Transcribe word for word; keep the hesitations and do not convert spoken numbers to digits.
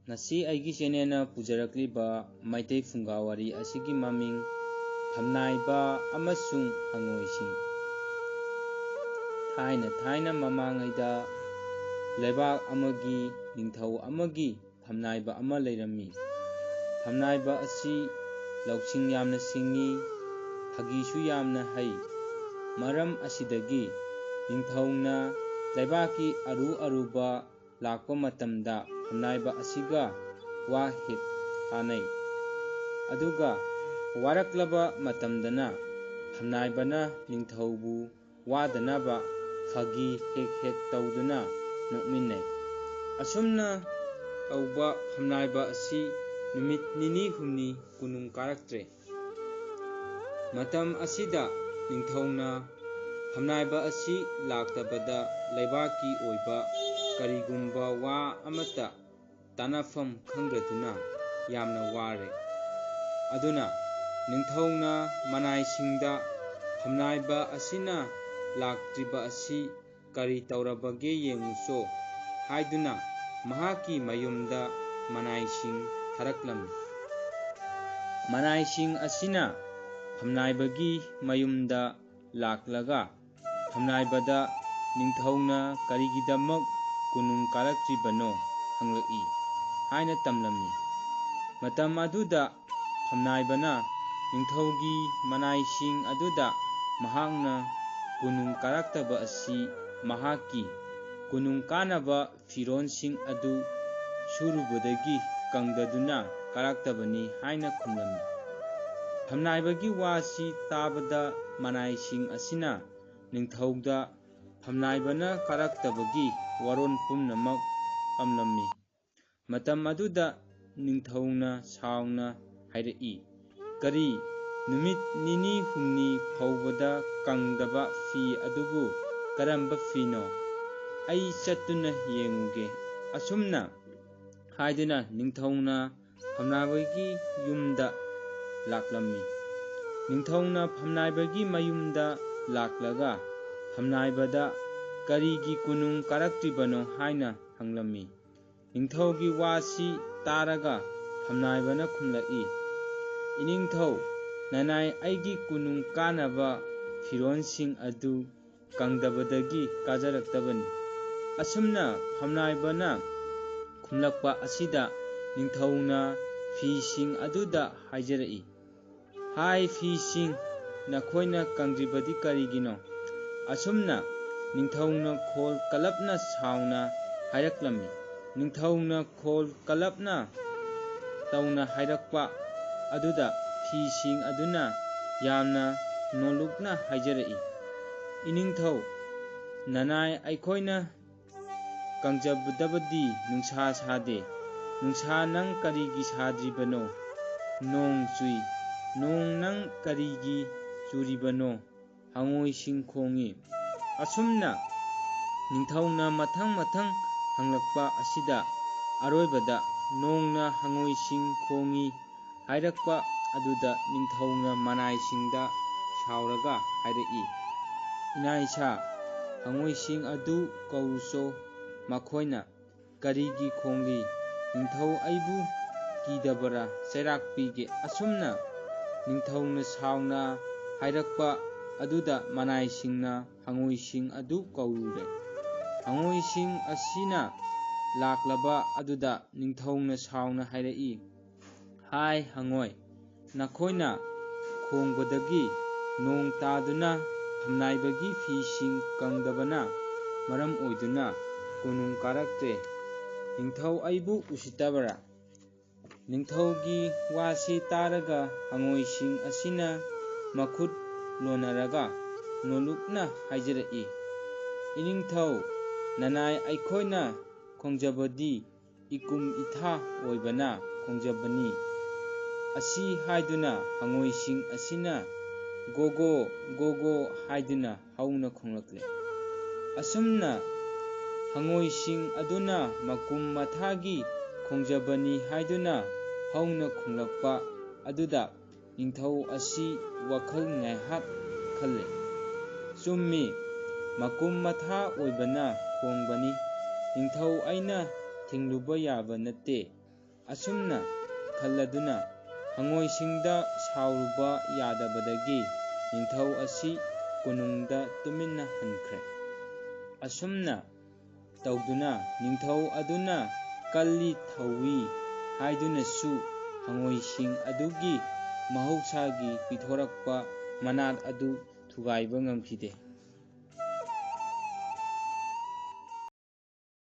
ꯉꯁꯤ ꯑꯩꯒꯤ ꯆꯦꯅꯦꯜꯅ ꯄꯨꯖꯔꯛꯂꯤꯕ ꯃꯩꯇꯩ ꯐꯨꯡꯒꯥ ꯋꯥꯔꯤ ꯑꯁꯤꯒꯤ ꯃꯃꯤꯡ ꯐꯝꯅꯥꯏꯕ ꯑꯃꯁꯨꯡ ꯍꯪꯉꯣꯏꯁꯤꯡ꯫ ꯊꯥꯏꯅ ꯊꯥꯏꯅ ꯃꯃꯥꯡꯉꯩꯗ ꯂꯩꯕꯥꯛ ꯑꯃꯒꯤ ꯅꯤꯡꯊꯧ ꯑꯃꯒꯤ ꯐꯝꯅꯥꯏꯕ ꯑꯃ ꯂꯩꯔꯝꯃꯤ꯫ ꯐꯝꯅꯥꯏꯕ ꯑꯁꯤ ꯂꯧꯁꯤꯡ ꯌꯥꯝꯅ ꯁꯤꯡꯉꯤ, ꯐꯥꯒꯤꯁꯨ ꯌꯥꯝꯅ ꯍꯩ꯫ ꯃꯔꯝ ꯑꯁꯤꯗꯒꯤ ꯅꯤꯡꯊꯧꯅ ꯂꯩꯕꯥꯛꯀꯤ ꯑꯔꯨ ꯑꯔꯨꯕ ꯂꯥꯛꯄ ꯃꯇꯝꯗ ꯐꯝꯅꯥꯏꯕ ꯑꯁꯤꯒ ꯋꯥ ꯍꯦꯛ ꯇꯥꯅꯩ꯫ ꯑꯗꯨꯒ ꯋꯥꯔꯛꯂꯕ ꯃꯇꯝꯗꯅ ꯐꯝꯅꯥꯏꯕꯅ ꯅꯤꯡꯊꯧꯕꯨ ꯋꯥꯗꯅꯕ ꯐꯥꯒꯤ ꯍꯦꯛ ꯍꯦꯛ ꯇꯧꯗꯨꯅ ꯅꯣꯛꯃꯤꯟꯅꯩ꯫ ꯑꯁꯨꯝꯅ ꯇꯧꯕ ꯐꯝꯅꯥꯏꯕ ꯑꯁꯤ ꯅꯨꯃꯤꯠ ꯅꯤꯅꯤ ꯍꯨꯝꯅꯤ ꯀꯣꯅꯨꯡ ꯀꯥꯔꯛꯇ꯭ꯔꯦ꯫ ꯃꯇꯝ ꯑꯁꯤꯗ ꯅꯤꯡꯊꯧꯅ ꯐꯝꯅꯥꯏꯕ ꯑꯁꯤ ꯂꯥꯛꯇꯕꯗ ꯂꯩꯕꯥꯛꯀꯤ ꯑꯣꯏꯕ ꯀꯔꯤꯒꯨꯝꯕ ꯋꯥ ꯑꯃꯠꯇ ꯇꯥꯟꯅꯐꯝ ꯈꯪꯗꯗꯨꯅ ꯌꯥꯝꯅ ꯋꯥꯔꯦ꯫ ꯑꯗꯨꯅ ꯅꯤꯡꯊꯧꯅ ꯃꯅꯥꯏꯁꯤꯡꯗ ꯐꯝꯅꯥꯏꯕ ꯑꯁꯤꯅ ꯂꯥꯛꯇ꯭ꯔꯤꯕ ꯑꯁꯤ ꯀꯔꯤ ꯇꯧꯔꯕꯒꯦ ꯌꯦꯡꯉꯨꯆꯣ ꯍꯥꯏꯗꯨꯅ ꯃꯍꯥꯛꯀꯤ ꯃꯌꯨꯝꯗ ꯃꯅꯥꯏꯁꯤꯡ ꯊꯥꯔꯛꯂꯝꯃꯤ꯫ ꯃꯅꯥꯏꯁꯤꯡ ꯑꯁꯤꯅ ꯐꯝꯅꯥꯏꯕꯒꯤ ꯃꯌꯨꯝꯗ ꯂꯥꯛꯂꯒ ꯐꯝꯅꯥꯏꯕꯗ ꯅꯤꯡꯊꯧꯅ ꯀꯔꯤꯒꯤꯗꯃꯛ ꯀꯣꯅꯨꯡ ꯀꯥꯔꯛꯇ꯭ꯔꯤꯕꯅꯣ ꯍꯪꯂꯛꯏ ꯍꯥꯏꯅ ꯇꯝꯂꯝꯃꯤ꯫ ꯃꯇꯝ ꯑꯗꯨꯗ ꯐꯝꯅꯥꯏꯕꯅ ꯅꯤꯡꯊꯧꯒꯤ ꯃꯅꯥꯏꯁꯤꯡ ꯑꯗꯨꯗ ꯃꯍꯥꯛꯅ ꯀꯣꯅꯨꯡ ꯀꯥꯔꯛꯇꯕ ꯑꯁꯤ ꯃꯍꯥꯛꯀꯤ ꯀꯣꯅꯨꯡ ꯀꯥꯅꯕ ꯐꯤꯔꯣꯟꯁꯤꯡ ꯑꯗꯨ ꯁꯨꯔꯨꯕꯗꯒꯤ ꯀꯪꯗꯗꯨꯅ ꯀꯥꯔꯛꯇꯕꯅꯤ ꯍꯥꯏꯅ ꯈꯨꯝꯂꯝꯃꯤ꯫ ꯐꯝꯅꯥꯏꯕꯒꯤ ꯋꯥꯁꯤ ꯇꯥꯕꯗ ꯃꯅꯥꯏꯁꯤꯡ ꯑꯁꯤꯅ ꯅꯤꯡꯊꯧꯗ ꯐꯝꯅꯥꯏꯕꯅ ꯀꯥꯔꯛꯇꯕꯒꯤ ꯋꯥꯔꯣꯜ ꯄꯨꯝꯅꯃꯛ ꯇꯝꯂꯝꯃꯤ꯫ ꯃꯇꯝ ꯑꯗꯨꯗ ꯅꯤꯡꯊꯧꯅ ꯁꯥꯎꯅ ꯍꯥꯏꯔꯛꯏ, "ꯀꯔꯤ, ꯅꯨꯃꯤꯠ ꯅꯤꯅꯤ ꯍꯨꯝꯅꯤ ꯐꯥꯎꯕꯗ ꯀꯪꯗꯕ ꯐꯤ ꯑꯗꯨꯕꯨ ꯀꯔꯝꯕ ꯐꯤꯅꯣ? ꯑꯩ ꯆꯠꯇꯨꯅ ꯌꯦꯡꯉꯨꯒꯦ"꯫ ꯑꯁꯨꯝꯅ ꯍꯥꯏꯗꯨꯅ ꯅꯤꯡꯊꯧꯅ ꯐꯝꯅꯥꯏꯕꯒꯤ ꯌꯨꯝꯗ ꯂꯥꯛꯂꯝꯃꯤ꯫ ꯅꯤꯡꯊꯧꯅ ꯐꯝꯅꯥꯏꯕꯒꯤ ꯃꯌꯨꯝꯗ ꯂꯥꯛꯂꯒ ꯐꯝꯅꯥꯏꯕꯗ ꯀꯔꯤꯒꯤ ꯀꯣꯅꯨꯡ ꯀꯥꯔꯛꯇ꯭ꯔꯤꯕꯅꯣ ꯍꯥꯏꯅ ꯍꯪꯂꯝꯃꯤ꯫ ꯅꯤꯡꯊꯧꯒꯤ ꯋꯥꯁꯤ ꯇꯥꯔꯒ ꯐꯝꯅꯥꯏꯕꯅ ꯈꯨꯝꯂꯛꯏ, "ꯏꯅꯤꯡꯊꯧ, ꯅꯅꯥꯏ ꯑꯩꯒꯤ ꯀꯣꯅꯨꯡ ꯀꯥꯅꯕ ꯐꯤꯔꯣꯜꯁꯤꯡ ꯑꯗꯨ ꯀꯪꯗꯕꯗꯒꯤ ꯀꯥꯖꯔꯛꯇꯕꯅꯤ"꯫ ꯑꯁꯨꯝꯅ ꯐꯝꯅꯥꯏꯕꯅ ꯈꯨꯝꯂꯛꯄ ꯑꯁꯤꯗ ꯅꯤꯡꯊꯧꯅ ꯐꯤꯁꯤꯡ ꯑꯗꯨꯗ ꯍꯥꯏꯖꯔꯛꯏ, "ꯍꯥꯏ ꯐꯤꯁꯤꯡ, ꯅꯈꯣꯏꯅ ꯀꯪꯗ꯭ꯔꯤꯕꯗꯤ ꯀꯔꯤꯒꯤꯅꯣ?" ꯑꯁꯨꯝꯅ ꯅꯤꯡꯊꯧꯅ ꯈꯣꯜ ꯀꯂꯞꯅ ꯁꯥꯎꯅ ꯍꯥꯏꯔꯛꯂꯝꯃꯤ꯫ ꯅꯤꯡꯊꯧꯅ ꯈꯣꯜ ꯀꯂꯞꯅ ꯇꯧꯅ ꯍꯥꯏꯔꯛꯄ ꯑꯗꯨꯗ ꯐꯤꯁꯤꯡ ꯑꯗꯨꯅ ꯌꯥꯝꯅ ꯅꯣꯜꯂꯨꯛꯅ ꯍꯥꯏꯖꯔꯛꯏ, "ꯏꯅꯤꯡꯊꯧ, ꯅꯅꯥꯏ ꯑꯩꯈꯣꯏꯅ ꯀꯪꯖꯕꯗꯕꯗꯤ ꯅꯨꯡꯁꯥ ꯁꯥꯗꯦ꯫ ꯅꯨꯡꯁꯥ ꯅꯪ ꯀꯔꯤꯒꯤ ꯁꯥꯗ꯭ꯔꯤꯕꯅꯣ? ꯅꯣꯡ ꯆꯨꯏ꯫ ꯅꯣꯡ ꯅꯪ ꯀꯔꯤꯒꯤ ꯆꯨꯔꯤꯕꯅꯣ?" ꯍꯉꯣꯏꯁꯤꯡ ꯈꯣꯡꯏ꯫ ꯑꯁꯨꯝꯅ ꯅꯤꯡꯊꯧꯅ ꯃꯊꯪ ꯃꯊꯪ ꯍꯪꯂꯛꯄ ꯑꯁꯤꯗ ꯑꯔꯣꯏꯕꯗ ꯅꯣꯡꯅ ꯍꯉꯣꯏꯁꯤꯡ ꯈꯣꯡꯏ ꯍꯥꯏꯔꯛꯄ ꯑꯗꯨꯗ ꯅꯤꯡꯊꯧꯅ ꯃꯅꯥꯏꯁꯤꯡꯗ ꯁꯥꯎꯔꯒ ꯍꯥꯏꯔꯛꯏ, "ꯏꯅꯥꯏꯁꯥ, ꯍꯉꯣꯏꯁꯤꯡ ꯑꯗꯨ ꯀꯧꯔꯨꯆꯣ, ꯃꯈꯣꯏꯅ ꯀꯔꯤꯒꯤ ꯈꯣꯡꯂꯤ? ꯅꯤꯡꯊꯧ ꯑꯩꯕꯨ ꯀꯤꯗꯕꯔꯥ?" ꯆꯩꯔꯥꯛ ꯄꯤꯒꯦ꯫ ꯑꯁꯨꯝꯅ ꯅꯤꯡꯊꯧꯅ ꯁꯥꯎꯅ ꯍꯥꯏꯔꯛꯄ ꯑꯗꯨꯗ ꯃꯅꯥꯏꯁꯤꯡꯅ ꯍꯉꯣꯏꯁꯤꯡ ꯑꯗꯨ ꯀꯧꯔꯨꯔꯦ꯫ ꯍꯉꯣꯏꯁꯤꯡ ꯑꯁꯤꯅ ꯂꯥꯛꯂꯕ ꯑꯗꯨꯗ ꯅꯤꯡꯊꯧꯅ ꯁꯥꯎꯅ ꯍꯥꯏꯔꯛꯏ, "ꯍꯥꯏ ꯍꯉꯣꯏ, ꯅꯈꯣꯏꯅ ꯈꯣꯡꯕꯗꯒꯤ ꯅꯣꯡ ꯇꯥꯗꯨꯅ ꯐꯝꯅꯥꯏꯕꯒꯤ ꯐꯤꯁꯤꯡ ꯀꯪꯗꯕꯅ ꯃꯔꯝ ꯑꯣꯏꯗꯨꯅ ꯀꯣꯅꯨꯡ ꯀꯥꯔꯛꯇ꯭ꯔꯦ꯫ ꯅꯤꯡꯊꯧ ꯑꯩꯕꯨ ꯎꯁꯤꯠꯇꯕꯔꯥ?" ꯅꯤꯡꯊꯧꯒꯤ ꯋꯥꯁꯤ ꯇꯥꯔꯒ ꯍꯉꯣꯏꯁꯤꯡ ꯑꯁꯤꯅ ꯃꯈꯨꯠ ꯂꯣꯟꯅꯔꯒ ꯅꯣꯜꯂꯨꯛꯅ ꯍꯥꯏꯖꯔꯛꯏ, "ꯏꯅꯤꯡꯊꯧ, ꯅꯅꯥꯏ ꯑꯩꯈꯣꯏꯅ ꯈꯣꯡꯖꯕꯗꯤ ꯏꯀꯨꯝ ꯏꯊꯥ ꯑꯣꯏꯕꯅ ꯈꯣꯡꯖꯕꯅꯤ"꯫ ꯑꯁꯤ ꯍꯥꯏꯗꯨꯅ ꯍꯉꯣꯏꯁꯤꯡ ꯑꯁꯤꯅ "ꯒꯣꯒꯣ, ꯒꯣꯒꯣ" ꯍꯥꯏꯗꯨꯅ ꯍꯧꯅ ꯈꯣꯡꯂꯛꯂꯦ꯫ ꯑꯁꯨꯝꯅ ꯍꯉꯣꯏꯁꯤꯡ ꯑꯗꯨꯅ ꯃꯀꯨꯝ ꯃꯊꯥꯒꯤ ꯈꯣꯡꯖꯕꯅꯤ ꯍꯥꯏꯗꯨꯅ ꯍꯧꯅ ꯈꯣꯡꯂꯛꯄ ꯑꯗꯨꯗ ꯅꯤꯡꯊꯧ ꯑꯁꯤ ꯋꯥꯈꯜ ꯉꯥꯏꯍꯥꯛ ꯈꯜꯂꯦ꯫ "ꯆꯨꯝꯃꯤ, ꯃꯀꯨꯝ ꯃꯊꯥ ꯑꯣꯏꯕꯅ ꯈꯣꯡꯕꯅꯤ꯫ ꯅꯤꯡꯊꯧ ꯑꯩꯅ ꯊꯤꯡꯂꯨꯕ ꯌꯥꯕ ꯅꯠꯇꯦ꯫ ꯑꯁꯨꯝꯅ ꯈꯜꯂꯗꯨꯅ ꯍꯉꯣꯏꯁꯤꯡꯗ ꯁꯥꯎꯔꯨꯕ ꯌꯥꯗꯕꯗꯒꯤ ꯅꯤꯡꯊꯧ ꯑꯁꯤ ꯀꯣꯅꯨꯡꯗ ꯇꯨꯃꯤꯟꯅ ꯍꯟꯈ꯭ꯔꯦ꯫ ꯑꯁꯨꯝꯅ ꯇꯧꯗꯨꯅ ꯅꯤꯡꯊꯧ ꯑꯗꯨꯅ ꯀꯜꯂꯤ ꯊꯧꯏ ꯍꯥꯏꯗꯨꯅꯁꯨ ꯍꯉꯣꯏꯁꯤꯡ ꯑꯗꯨꯒꯤ ꯃꯍꯧꯁꯥꯒꯤ ꯄꯤꯊꯣꯔꯛꯄ ꯃꯅꯥꯠ ꯑꯗꯨ ꯊꯨꯒꯥꯏꯕ ꯉꯝꯈꯤꯗꯦ꯫